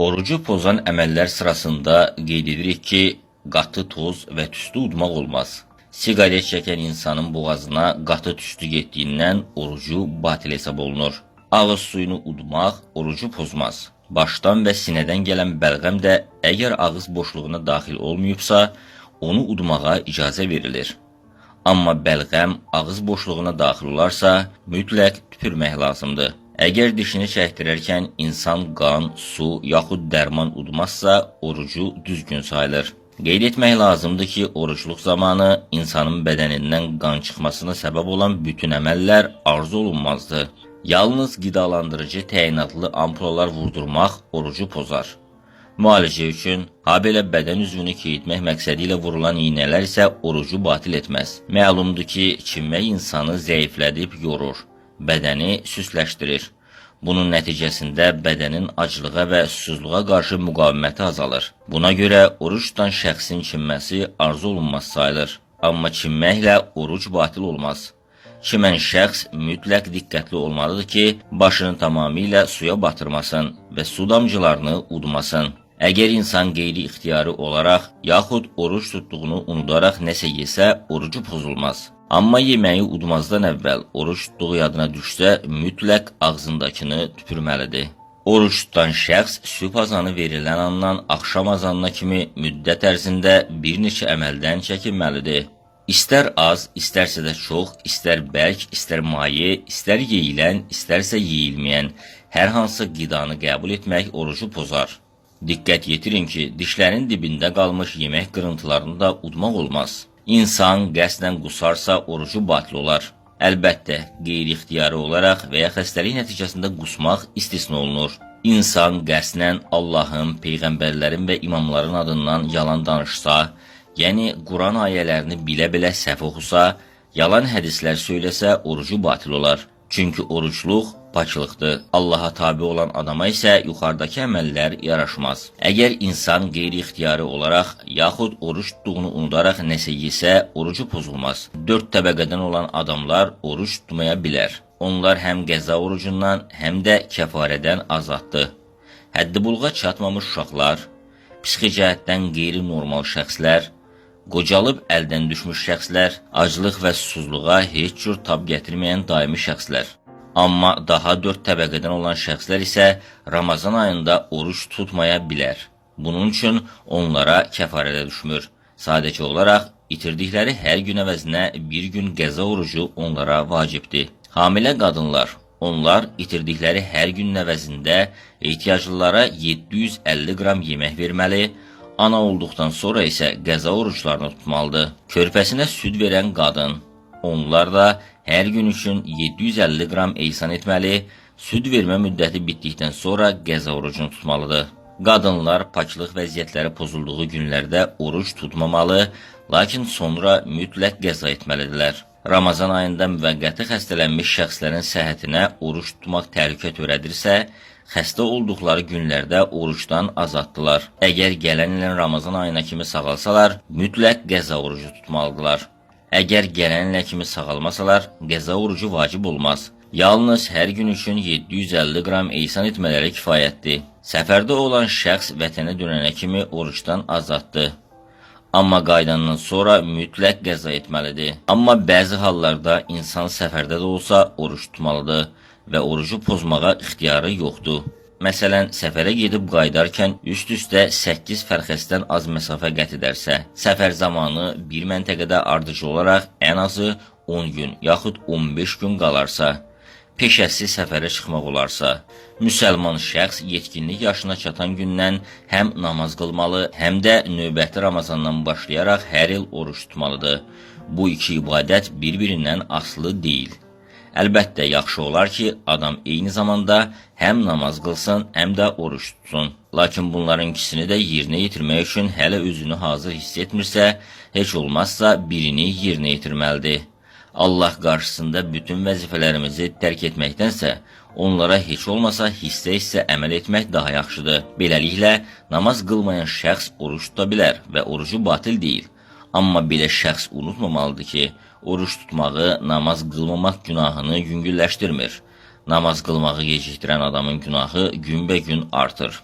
Orucu pozan əməllər sırasında qeyd edirik ki, qatı toz və tüstü udmaq olmaz. Siqaret çəkən insanın boğazına qatı tüstü getdiyindən orucu batil hesab olunur. Ağız suyunu udmaq orucu pozmaz. Başdan və sinədən gələn bəlğəm də əgər ağız boşluğuna daxil olmayıbsa, onu udmağa icazə verilir. Amma bəlğəm ağız boşluğuna daxil olarsa, mütləq tüpürmək lazımdır. Əgər dişini çəkdirərkən insan qan, su yaxud dərman udmazsa, orucu düzgün sayılır. Qeyd etmək lazımdır ki, orucluq zamanı insanın bədənindən qan çıxmasına səbəb olan bütün əməllər arzu olunmazdı. Yalnız qidalandırıcı təyinatlı ampulalar vurdurmaq orucu pozar. Müalicə üçün, habelə bədən üzvünü keyitmək məqsədi ilə vurulan iynələr isə orucu batil etməz. Məlumdur ki, çimmək insanı zəiflədib yorur, bədəni süsləşdirir. Bunun nəticəsində bədənin aclığa və susuzluğa qarşı müqaviməti azalır. Buna görə oruc tutan şəxsin çimməsi arzu olunmaz sayılır. Amma çimməklə oruc batil olmaz. Çimən şəxs mütləq diqqətli olmalıdır ki, başını tamamilə suya batırmasın və su damcılarını udmasın. Əgər insan qeyri-ixtiyari olaraq yaxud oruc tutduğunu unudaraq nəsə yesə, orucu pozulmaz. Amma yeməyi udmazdan əvvəl oruc tutduğu yadına düşsə, mütləq ağzındakını tüpürməlidir. Oruc tutan şəxs sübh azanı verilən andan axşam azanına kimi müddət ərzində bir neçə əməldən çəkinməlidir. İstər az, istərsə də çox, istər bərk, istər maye, istər yeyilən, istərsə yeyilməyən hər hansı qidanı qəbul etmək orucu pozar. Diqqət yetirin ki, dişlərin dibində qalmış yemək qırıntılarını da udmaq olmaz. İnsan qəsdən qusarsa orucu batil olar. Əlbəttə, qeyri-ixtiyari olaraq və ya xəstəlik nəticəsində qusmaq istisna olunur. İnsan qəsdən Allahın, peyğəmbərlərin və imamların adından yalan danışsa, yəni Quran ayələrini bilə-bilə səhv oxusa, yalan hədislər söyləsə orucu batil olar. Çünki orucluq paklıqdır. Allaha tabe olan adama isə yuxarıdakı əməllər yaraşmaz. Əgər insan qeyri-ixtiyari olaraq yaxud oruc tutduğunu unudaraq nəsə yesə, orucu pozulmaz. 4 təbəqədən olan adamlar oruc tutmaya bilər. Onlar həm qəza orucundan, həm də kəfarədən azaddır. Həddi buluğa çatmamış uşaqlar, psixi cəhətdən qeyri-normal şəxslər, qocalıb əldən düşmüş şəxslər, aclıq və susuzluğa heç cür tab gətirməyən daimi şəxslər. Amma daha 4 təbəqədən olan şəxslər isə Ramazan ayında oruc tutmaya bilər. Bunun üçün onlara kəfarə də düşmür. Sadəcə olaraq itirdikləri hər gün əvəzinə bir gün qəza orucu onlara vacibdir. Hamilə qadınlar, onlar itirdikləri hər günün əvəzində ehtiyaclılara 750 qram yemək verməli, ana olduqdan sonra isə qəza oruclarını tutmalıdır. Körpəsinə süd verən qadın, onlar da hər gün üçün 750 qram ehsan etməli, süd vermə müddəti bitdikdən sonra qəza orucunu tutmalıdır. Qadınlar paklıq vəziyyətləri pozulduğu günlərdə oruc tutmamalı, lakin sonra mütləq qəza etməlidirlər. Ramazan ayında müvəqqəti xəstələnmiş şəxslərin səhhətinə oruc tutmaq təhlükə törədirsə, xəstə olduqları günlərdə orucdan azaddılar. Əgər gələn ilin Ramazan ayına kimi sağalsalar, mütləq qəza orucu tutmalıdırlar. Əgər gələn ilə kimi sağalmasalar, qəza orucu vacib olmaz. Yalnız hər gün üçün 750 qram ehsan etmələri kifayətdir. Səfərdə olan şəxs vətənə dönənə kimi orucdan azaddır. Amma qayıdandan sonra mütləq qəza etməlidir. Amma bəzi hallarda insan səfərdə də olsa oruc tutmalıdır və orucu pozmağa ixtiyarı yoxdur. Məsələn, səfərə gedib qayıdarkən üst-üstə 8 fərxəsdən az məsafə qət edərsə, səfər zamanı bir məntəqədə ardıcıl olaraq ən azı 10 gün yaxud 15 gün qalarsa, peşəsi səfərə çıxmaq olarsa, müsəlman şəxs yetkinlik yaşına çatan gündən həm namaz qılmalı, həm də növbəti Ramazandan başlayaraq hər il oruc tutmalıdır. Bu iki ibadət bir-birindən asılı deyil. Əlbəttə, yaxşı olar ki, adam eyni zamanda həm namaz qılsın, həm də oruc tutsun. Lakin bunların ikisini də yerinə yetirmək üçün hələ özünü hazır hiss etmirsə, heç olmazsa birini yerinə yetirməlidir. Allah qarşısında bütün vəzifələrimizi tərk etməkdənsə, onlara heç olmasa hissə-hissə əməl etmək daha yaxşıdır. Beləliklə, namaz qılmayan şəxs oruc tuta bilər və orucu batil deyil. Amma belə şəxs unutmamalıdır ki, oruc tutmağı namaz qılmamaq günahını yüngülləşdirmir. Namaz qılmağı gecikdirən adamın günahı günbəgün artır.